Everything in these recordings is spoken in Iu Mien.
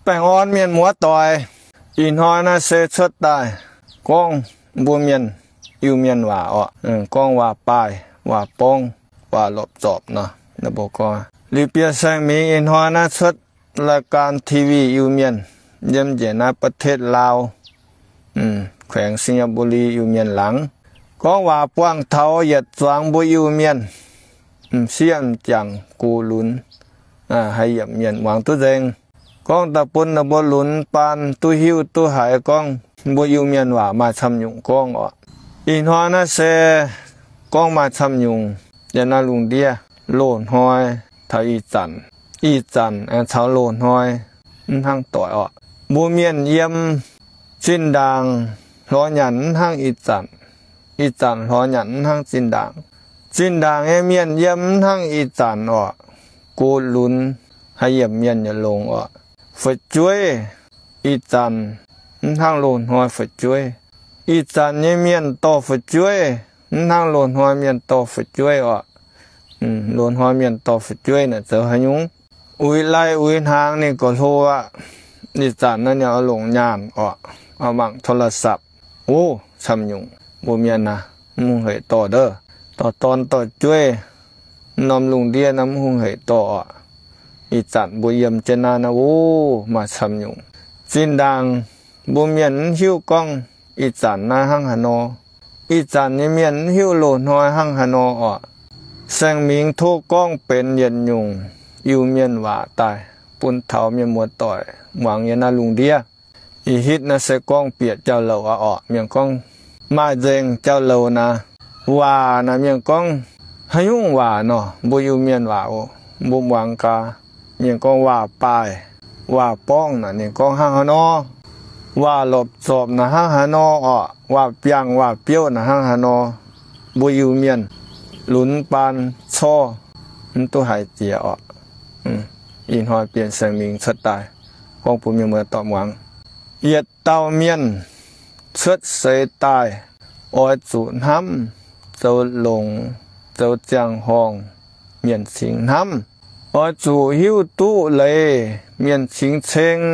baengh orn mienh muoz doic. Ih hnoi naaiv se cuotv daaih gorngv mbuo mienh Iu-Mienh waac orqc. Gorngv waac-baaih, waac-borngv, waac-lopc-zorpc nor. Liuz bieqc saeng-mingx ih hnoi naaiv cuotv รายการ TV Iu-Mienh yiem njiec naaiv ประเทศลาว, แขวง ไชยบุรี Iu-Mienh laangz, gorngv waac buangh taux yietc zuangx mbuo Iu-Mienh m'sieqv m'jangc gox lunx, haaix yiemc mienh muangx duqv nzengc. Gorngv daaih bun ninh mbuo lunx baan duqv hiuv duqv haiz gorngv mbuo Iu-Mienh waac maaih camv nyungc gorngv orqc. Ih hnoi naaiv se gorngv maaih camv nyungc yiem naaiv lungh ndiev, loz-hnoi taux ih zanc, ih zanc aengx caux loz-hnoi mv hnangv doic orqc. Mbuo mienh yiem zinh ndaangc lorz nyanc mv hnangv ih zanc, ih zanc lorz nyanc mv hnangv zinh ndaangc. Zinh ndaangc nyei mienh yiem mv hnangv ih zanc orqc. Gox lunx haaix yiemc mienh yaac longx orqc. Fu'jueiv ih zanc mv hnangv loz-hnoi fu'jueiv. Ih zanc nyei mienh dorh fu'jueiv mv hnangv loz-hnoi mienh dorh fu'jueiv orqc. Loz-hnoi mienh dorh fu'jueiv naaic zoux haaix nyungc? Uix laih uix hnaangx ninh gauh hlo aqv. Ih zanc naaiv ninh oix longc nyaanh orqc, oix mangc โทรศัพท์. Ov, camv nyungc. Mbuo mienh aah, mv hungh hec dorh ndov, dorh dorn dorh jueiv, norm lungh ndiev naaiv mv hungh hec dorh orqc. Ih zanc mbuo yiem jienv naaiv naaiv, ov, maaih camv nyungc. Zinh ndaangc mbuo mienh mv hiuv gorngv ih zanc naaiv hnangv haaix nor. Ih zanc nyei mienh mv hiuv loz-hnoi hnangv haaix nor orqc. Saeng-Mingx tov gorngv benx yietc nyungc Iu-Mienh waac daaih bun taux mienh muoz doic muangx yiem naaiv lungh ndiev. Ih hitv naaiv se gorngv bieqc jauv-louc aqv orqc. Mienh gorngv maaih nzengc jauv-louc naaic, waac naaic mienh gorngv haaix nyungc waac nor, mbuo Iu-Mienh waac oc, mbuo muangx gaax. Mienh gorngv waac-baaih, waac-borngv naaic ninh gorngv hnangv haaix nor, waac-lopc-zorpc naaic hnangv haaix nor orqc, waac-biangh waac-biouv naaic hnangv haaix nor, mbuo Iu-Mienh lunx baan corc mv duqv haiz jiex orqc. Ih hnoi bieqc saeng-mingx cuotv daaih gorngv bun mienh muoz doic muangx. Yietc dauh mienh cuotv seix daaih oix zuqc hnamv zoux longx, zoux ziangh horngh mienh cingx hnamv. Oix zuqc hiuv duqv leiz mienh cingx ceng,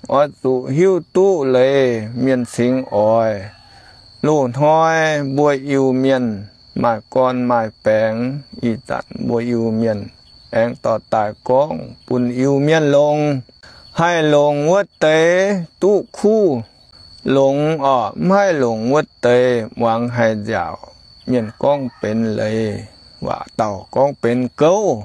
oix zuqc hiuv duqv leiz mienh cingx oix. Loz-hnoi mbuo Iu-Mienh maaih gorn maaih baengx, ih zanc mbuo Iu-Mienh aengx dorh daaih gorngv bun Iu-Mienh longx. Haih longx wuov deix duqv kuv longx orqc, mv haih longx wuov deix muangx haih nziaauc. Mienh gorngv benx leiz waac, dauh gorngv benx gouv.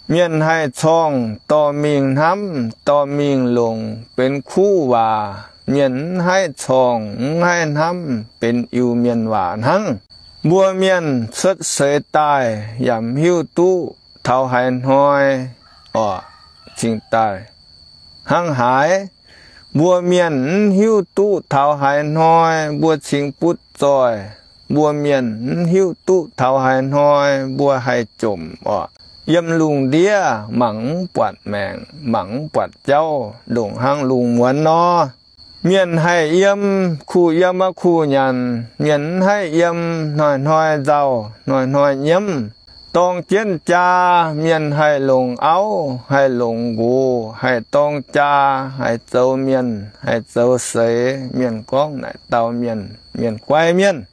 Mienh haih corngh dorh mingh hnamv, dorh mingh longc benx kuv waac. Mienh mv haih corngh, mv haih hnamv benx Iu-Mienh waac hnangv. Mbuo mienh cuotv seix daaih yaac mv hiuv duqv taux haaix hnoi orqc, cingx daaih hnangv haaix. Mbuo mienh mv hiuv duqv taux haaix hnoi mbuo cingx butv zoih. Mbuo mienh mv hiuv duqv taux haaix hnoi mbuo haih jomc orqc. Yiem lungh ndiev mangc mv buatc maengc, mangc mv buatc jauv, ndongc hnangv lungh muonz nor. Mienh haih yiem, kuh yiem aqv kuh nyanc. Mienh mv haih yiem, hnoi-hnoi nzauh, hnoi-hnoi nyiemv. Dorng jienv jaa, mienh haih longc auv, haih longc nqox, haih dorng jaa, haih zoux mienh, haih zoux seix. Mienh gorngv naaic dauh mienh, mienh guai mienh.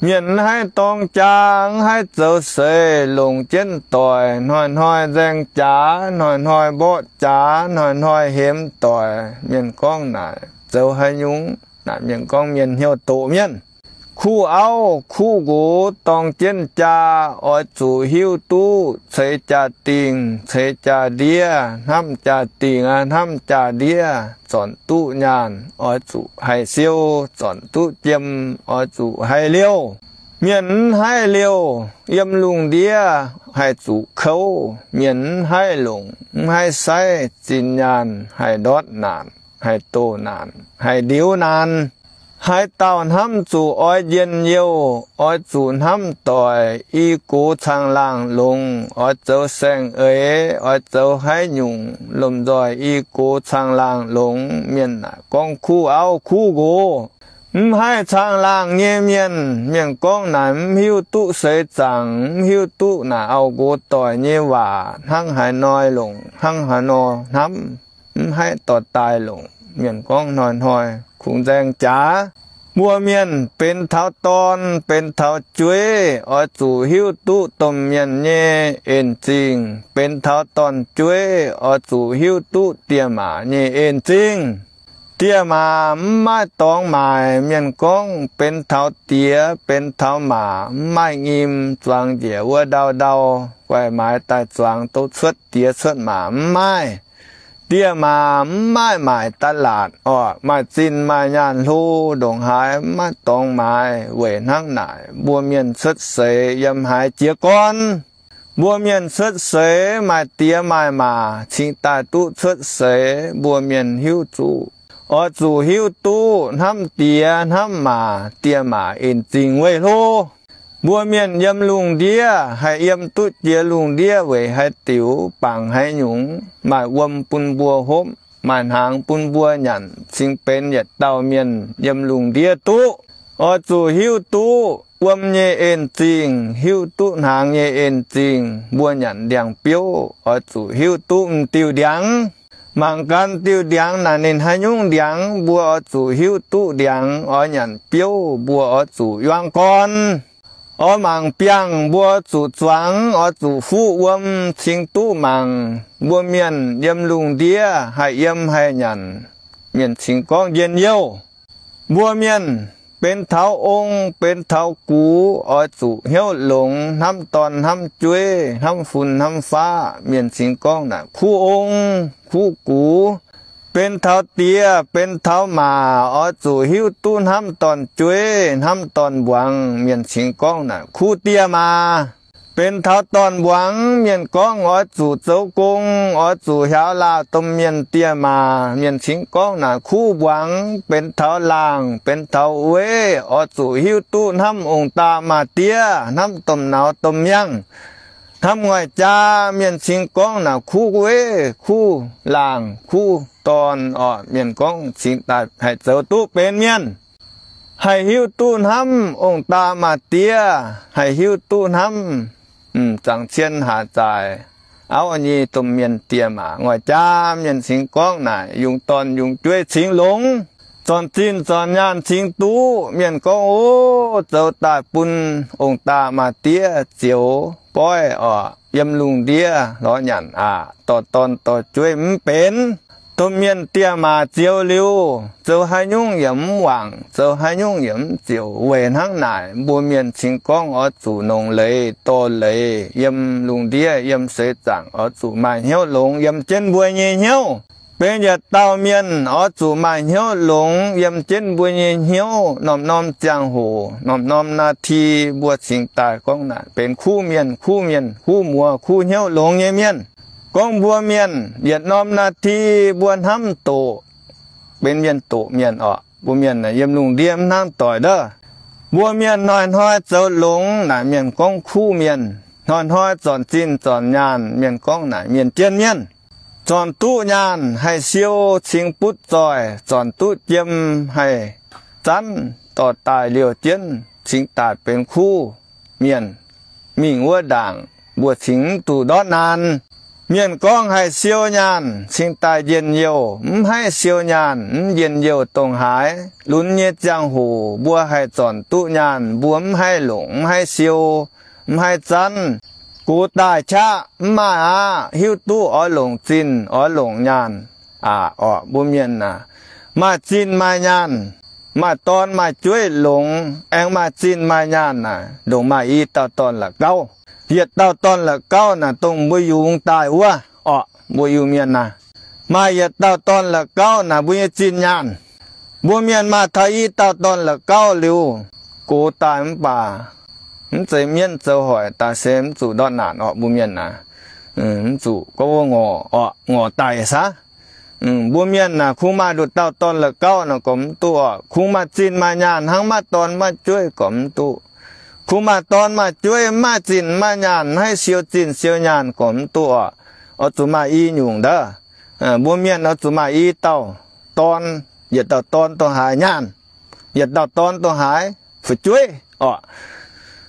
Mienh mv haih dorng jaa, mv haih zoux seix, longc jienv doic, hnoi-hnoi nzaeng jaax, hnoi-hnoi mborqv jaax, hnoi-hnoi hemx doic. Mienh gorngv naaic zoux haaix nyungc? Naaic mienh gorngv mienh hnyouv doqc mienh. Kuv auv kuv nqox dorng jienv jaa, oix zuqc hiuv duqv ceix jaa-dingh ceix jaa-ndiev, hnamv jaa-dingh hnamv jaa-ndiev, zornc duqv nyaanh oix zuqc haih siou, zornc duqv jiem oix zuqc haih liouh. Mienh mv haih liouh, yiem lungh ndiev haih zuqc kouv. Mienh mv haih longc, mv haih saiv, zinh nyaanh haih ndortv naanc, haih doh naanc, haih ndiux naanc. Haaix dauh hnamv zuqc oix njien-youh, oix zuqc hnamv doic, i gox caangh laangh longx, oix zoux saeng-eix, oix zoux haaix nyungc lomh nzoih i gox caangh laangh longx. Mienh naaic gorngv kuv auv kuv nqox. Mv haih caangh laangh nyei mienh, mienh gorngv naaic mv hiuv duqv seix zaangc, mv hiuv duqv naaic auv-nqox doic nyei waac hnangv haaix nor longc, hnangv haaix nor hnamv, mv haih dorh daaih longc. Mienh gorngv hnoi-hnoi kungx nzaeng jaax. Mbuo mienh benx taux dorn, benx taux jueiv, oix zuqc hiuv duqv domh mienh nyei en-zingh. Benx taux dorn-jueiv oix zuqc hiuv duqv dieh maac nyei en-zingh. Dieh maac mv maaih dorngx maaic. Mienh gorngv benx taux diex, benx taux maac mv maaih nyim. Zuangx njiec wuov ndau-ndau, guaih maaiz daaih zuangx dov cuotv diex cuotv maac mv maaih. Dieh maac mv maaih maaic da'laatc orqc. Maaih zinh maaih nyaanh hlo ndongc haaix mv maaih dorngx maaiz. Weic hnangv naaic mbuo mienh cuotv seix yiem haaix jiez gorn. Mbuo mienh cuotv seix maaih diex maaih maac cingx daaih duqv cuotv seix. Mbuo mienh hiuv zuqc, oix zuqc hiuv duqv hnamv diex hnamv maac, dieh maac en-zingh weih hlo. Mbuo mienh yiem lungh ndiev haih yiem duqv jiex lungh ndiev weic haaix diuc, bangc haaix nyungc, maaih wuom bun mbuo hopv, maaih hnaangx bun mbuo nyanc, cingx benx yietc dauh mienh yiem lungh ndiev duqv. Oix zuqc hiuv duqv wuom nyei en-zingh, hiuv duqv hnaangx nyei en-zingh, mbuo nyanc ndiangx-biouv oix zuqc hiuv duqv m'diuh ndiangx. Mangc gaax diuh ndiangx naaic ninh haaix nyungc ndiangx, mbuo oix zuqc hiuv duqv ndiangx. Oix nyanc biouv mbuo oix zuqc yuangv gorn. Oix mangc biangh mbuo oix zuqc zuangx, oix zuqc fuqv wuom cingx duqv mangc. Mbuo mienh yiem lungh ndiev haih yiem haih nyanc, mienh cingx gorngv njien-youh. Mbuo mienh benx taux ong, benx taux gux, oix zuqc hnyouv longx, hnamv dorn hnamv jueiv, hnamv fun hnamv faqv, mienh cingx gorngv naaic kuv ong, kuv gux. Benx taux diex, benx taux maac, oix zuqc hiuv duqv hnamv dorn-jueiv, hnamv dorn-mbuangz, mienh cingx gorngv naaic kuv dieh maac. Benx taux dorn-mbuangz, mienh gorngv oix zuqc zoux gong, oix zuqc hiaaux laauh domh mienh dieh maac, mienh cingx gorngv naaic kuv mbuangz. Benx taux laangh, benx taux weiv, oix zuqc hiuv duqv hnamv ong-daa maa-diev, hnamv domh nauz domh miangh, hnamv nguaih-jaa, mienh cingx gorngv naaic kuv weiv, kuv laangh, kuv dorn orqc. Mienh gorngv cingx daaih haih zoux duqv benx mienh, haih hiuv duqv hnamv ong-daa maa-diev, haih hiuv duqv hnamv m'zangc cien haac zaaic, auv nyei domh mienh dieh maac nguaih-jaa, mienh cingx gorngv naaic yungz dorn yungz jueiv cingx longx, zornc zinh zornc nyaanh cingx duqv. Mienh gorngv, o, zoux daaih bun ong-daa maa-diev zioux boiv orqc, yiem lungh ndiev lorz nyanc aqc, dorh dorn dorh jueiv mv benx. Domh mienh dieh maac zioux liuz, zoux haaix nyungc yaac mv wangc, zoux haaix nyungc yaac mv ziouc. Weic hnangv naaic, mbuo mienh cingx gorngv oix zuqc nongc leiz dorh leiz yiem lungh ndiev, yiem seix zaangc oix zuqc maaih hnyouv longx yiem jienv mbuo nyei hnyouv. Benx yietc dauh mienh oix zuqc maaih hnyouv longx yiem jienv mbuo nyei hnyouv. Norm-norm ziangh hoc, norm-norm นาที, mbuo cingx daaih gorngv naaic benx kuv mienh, kuv mienh, kuv muoz, kuv hnyouv longx nyei mienh. Gorngv mbuo mienh yietc norm นาที mbuo hnamv doqc, benx mienh doqc mienh orqc. Mbuo mienh yiem lungh ndiev mv hnangv doic ndov. Mbuo mienh hnoi-hnoi zoux longx naaic mienh gorngv kuv mienh, hnoi-hnoi zornc zinh zornc nyaanh mienh gorngv naaic mienh jien mienh. Zornc duqv nyaanh haih siou cingx butv zoih, zornc duqv jiem haih zanv, dorh daaih liouh jienv cingx daaih benx kuv mienh. Mingh wuov ndaangc mbuo cingx mv duqv ndortv naanc. Mienh gorngv haih siou nyaanh cingx daaih njien-youh, mv haih siou nyaanh mv njien-youh dongh haaix. Lunx nyei ziangh hoc mbuo haih zornc duqv nyaanh mbuo mv haih longc, mv haih siou, mv haih zanv. Gox daaih qaqv mv maaih aqv. Hiuv duqv oix longc zinh oix longc nyaanh aqc orqc. Mbuo mienh naaic maaih zinh maaih nyaanh, maaih dorn maaih jueiv longx, aengx maaih zinh maaih nyaanh naaic ndongc maaih i dauh dorn la'gauv. Yietc dauh dorn la'gauv naaic dongh mbuo yungz daaih wuov orqc. Mbuo Iu-Mienh naaic maaih yietc dauh dorn la'gauv naaic mbuo nyei zinh nyaanh. Mbuo mienh maaih taux i dauh dorn la'gauv liuz, gox daaih mv baac mv zeiz mienv zoux hoic daaih se mv zuqc ndortv naanc orqc. Mbuo mienh naaic mv zuqc gorngv wuov ngorc orqc, ngorc daic saav. Mbuo mienh naaic kungx maaih nduqc dauh dorn la'gauv naaic gorngv mv duqv orqc. Kungx maaih zinh maaih nyaanh hnangv maiv dorn maiv jueiv gorngv mv duqv. Kungx maaih dorn maaih jueiv mv maaih zinh maaih nyaanh, mv haih siou zinh siou nyaanh gorngv mv duqv orqc. Oix zuqc maaih i nyungc ndov. Mbuo mienh oix zuqc maaih i dauh dorn, yietc dauh dorn dongh haaix nyaanh, yietc dauh dorn dongh haaix fu'jueiv orqc.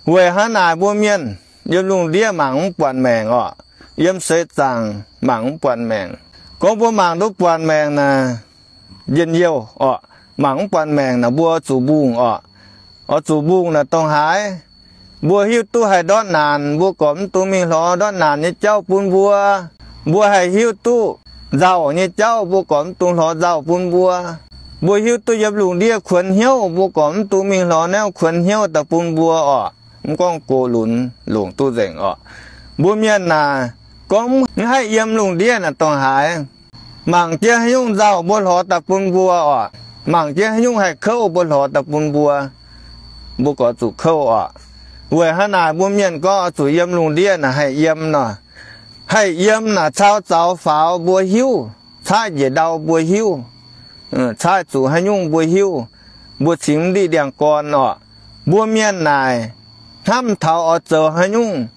Weic hnangv naaic mbuo mienh yiem lungh ndiev mangc mv buatc maengc orqc. Yiem seix zaangc mangc mv buatc maengc. Gorngv mbuo mangc duqv buatc maengc naaic, njien-youh orqc. Mangc mv buatc maengc naaic mbuo zuqc mbungh orqc. Oix zuqc mbungh naaic dongh haaix? Mbuo hiuv duqv haih ndortv naanc, mbuo gorqv mv dungx mingh lorz ndortv naanc nyei jauv bun mbuo. Mbuo haih hiuv duqv nzauh nyei jauv, mbuo gorqv mv dungx lorz nzauh bun mbuo. Mbuo hiuv duqv yiem lungh ndiev kuonx hnyouv, mbuo gorqv mv dungx mingh lorz naaiv kuonx hnyouv daaih bun mbuo orqc. Mv gorngv gox lunx longc duqv nzengc orqc. Mbuo mienh naaic gorngv mv haih yiem lungh ndiev naaic dongh haaix? Mangc jienv haaix nyungc nzauh mbuo lorz daaih bun mbuo orqc. Mangc jienv haaix nyungc haih kouv mbuo lorz daaih bun mbuo. Mbuo gorqv zuqc kouv orqc. Weic hnangv naaic mbuo mienh gorngv oix zuqc yiem lungh ndiev naaic haih yiem nor, haih yiem naaic cau zaux faaux mbuo hiuv, caaiv njiec ndau mbuo hiuv, caaiv zuqc haaix nyungc mbuo hiuv, mbuo cingx mv ndiqv ndiangx-gorn orqc. Mbuo mienh naaic hnamv taux oix zoux haaix nyungc,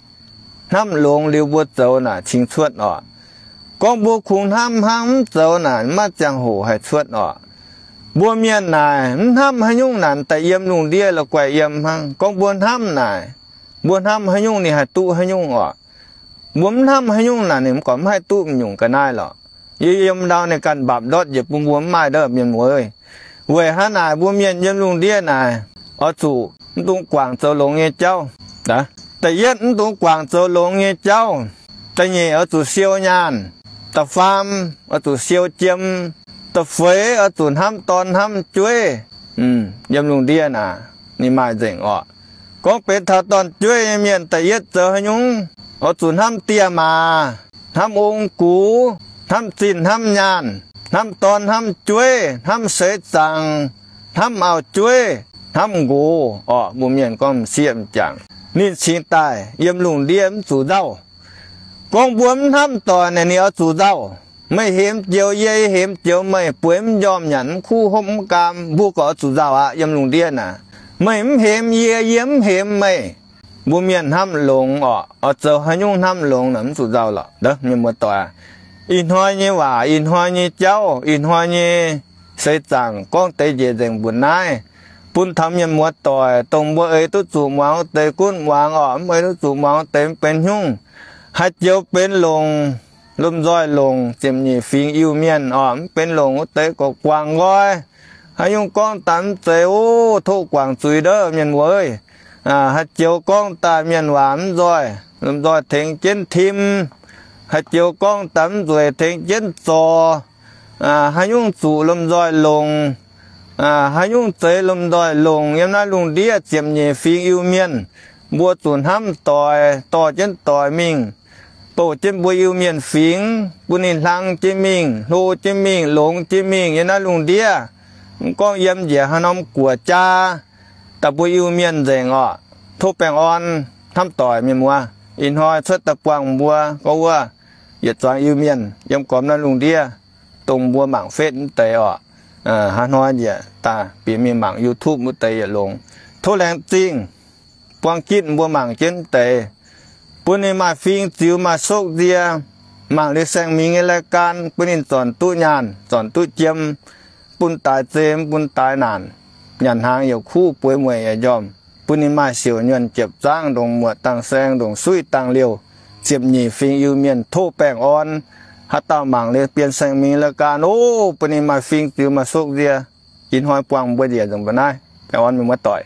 hnamv longx liuz mbuo zoux naaic cingx cuotv orqc. Gorngv mbuo kungx hnamv hnangv mv zoux naaic maiv ziangh hoc haih cuotv orqc. Mbuo mienh naaic mv hnamv haaix nyungc naaic daaih yiem lungh ndiev la'guaih yiem hnangv. Gorngv mbuo hnamv naaic, mbuo hnamv haaix nyungc ninh haih duqv haaix nyungc orqc. Mbuo mv hnamv haaix nyungc naaic ninh mv gorqv mv haih duqv nyungc ga'naaiv lorqc. Yie yiem ndau ninh ganh mbapc ndortv njiec bun mbuo mv maaih ndortv, mienh muoz. Weic hnangv naaic mbuo mienh yiem lungh ndiev naaic oix zuqc mv dungx guangc zoux longx nyei jauv. Da'yietv mv dungx guangc zoux longx nyei jauv. Da'nyeic oix zuqc siou nyaanh. Da'faam oix zuqc siou jiem. Da'feix oix zuqc hnamv dorn hnamv jueiv. Yiem lungh ndiev naaic ninh maaih nzengc orqc. Gorngv benx taux dorn-jueiv nyei mienh, da'yietv zoux haaix nyungc? Oix zuqc hnamv dieh maac, hnamv ong-gux, hnamv zinh hnamv nyaanh, hnamv dorn hnamv jueiv, hnamv seix zaangc, hnamv auv-jueiv, hnamv nqox orqc. Mbuo mienh gorngv m'sieqv m'jangc, ninh cingx daaih yiem lungh ndiev mv zuqc nzauh. Gorngv mbuo mv hnamv doic naaic ninh oix zuqc nzauh. Meih hemx joux yie, yie hemx joux meih, bueix mv njormh, nyanc mv kuv, hopv mv gaam, mbuo gorqv oix zuqc nzauh aqv. Yiem lungh ndiev naaic, meih mv hemx yie, yie mv hemx meih. Mbuo mienh hnamv longx orqc. Oix zoux haaix nyungc hnamv longx naaic mv zuqc nzauh lorqc. Mienh muoz-doic, ih hnoi nyei waac, ih hnoi nyei jauv, ih hnoi nyei seix zaangc gorngv deix njiec nzengc mbuoqc naaiv, bun taux mienh muoz-doic dongh mbuo ei duqv zuqc muangx wuov deix gunv muangx orqc. Mv ei duqv zuqc muangx wuov deix mv benx haaix nyungc. Haaix joux benx longc, lomh nzoih longc ziepc nyeic fingx Iu-Mienh orqc. Mv benx longc wuov deix gorqv guangc nqoi. Haaix nyungc gorngv daaih mv zeiz, o, tov guangc zuiz ndov, mienh muoz. Haaix joux gorngv daaih mienh waac mv nzoih, lomh nzoih tengx jienv tim. Haaix joux gorngv daaih mv nzueic tengx jienv zorc. Haaix nyungc zuqc lomh nzoih longc, haaix nyungc zeiz lomh nzoih longc. Yiem naaiv lungh ndiev ziepc nyeic fingx Iu-Mienh, mbuo zuqc hnamv doic, dorh jienv doic mingh, bouh jienv mbuo Iu-Mienh fingx, bun ninh hlang jienv mingh, hlo jienv mingh, longx jienv mingh. Yiem naaiv lungh ndiev, mv gorngv yiem njiec haaix norm guoqv jaa, daaih mbuo Iu-Mienh nzengc orqc. Tov baengh orn hnamv doic, mienh muoz. Ih hnoi cuotv daaih buangh mbuo gorngv wuov yietc zuangx Iu-Mienh yiem gormx naaiv lungh ndiev, dongh mbuo mangc Face mv deix orqc. Hnangv hnoi njiec daaih bieqc mingh mangc YouTube wuov deix yietc longx. Tov laengz zingh buang gitv mbuo mangc jienv mv deix, bun ninh maaih fing ziux maaih sokv nzie, mangc liuz saeng-mingx nyei รายการ, bun ninh zornc duqv nyaanh, zornc duqv jiem, bun daaix zei, bun daaix naanc, nyanc hnaangx yaac kuv, bueix mueic yaac njormh, bun ninh maaih siouc nyuonh jiepv zaangv, ndongc muoqc dangh saeng, ndongc suiv dangh liouh, ziepc nyeic fingx Iu-Mienh tov baengh orn. Haaix dauh mangc liuz bienh saeng-mingx รายการ oc, bun ninh maaih fing ziux maaih sokv nzie. Ih hnoi buangh mbuo njiec nzengc mbuo naaiv. Baengh orn mienh muoz-doic.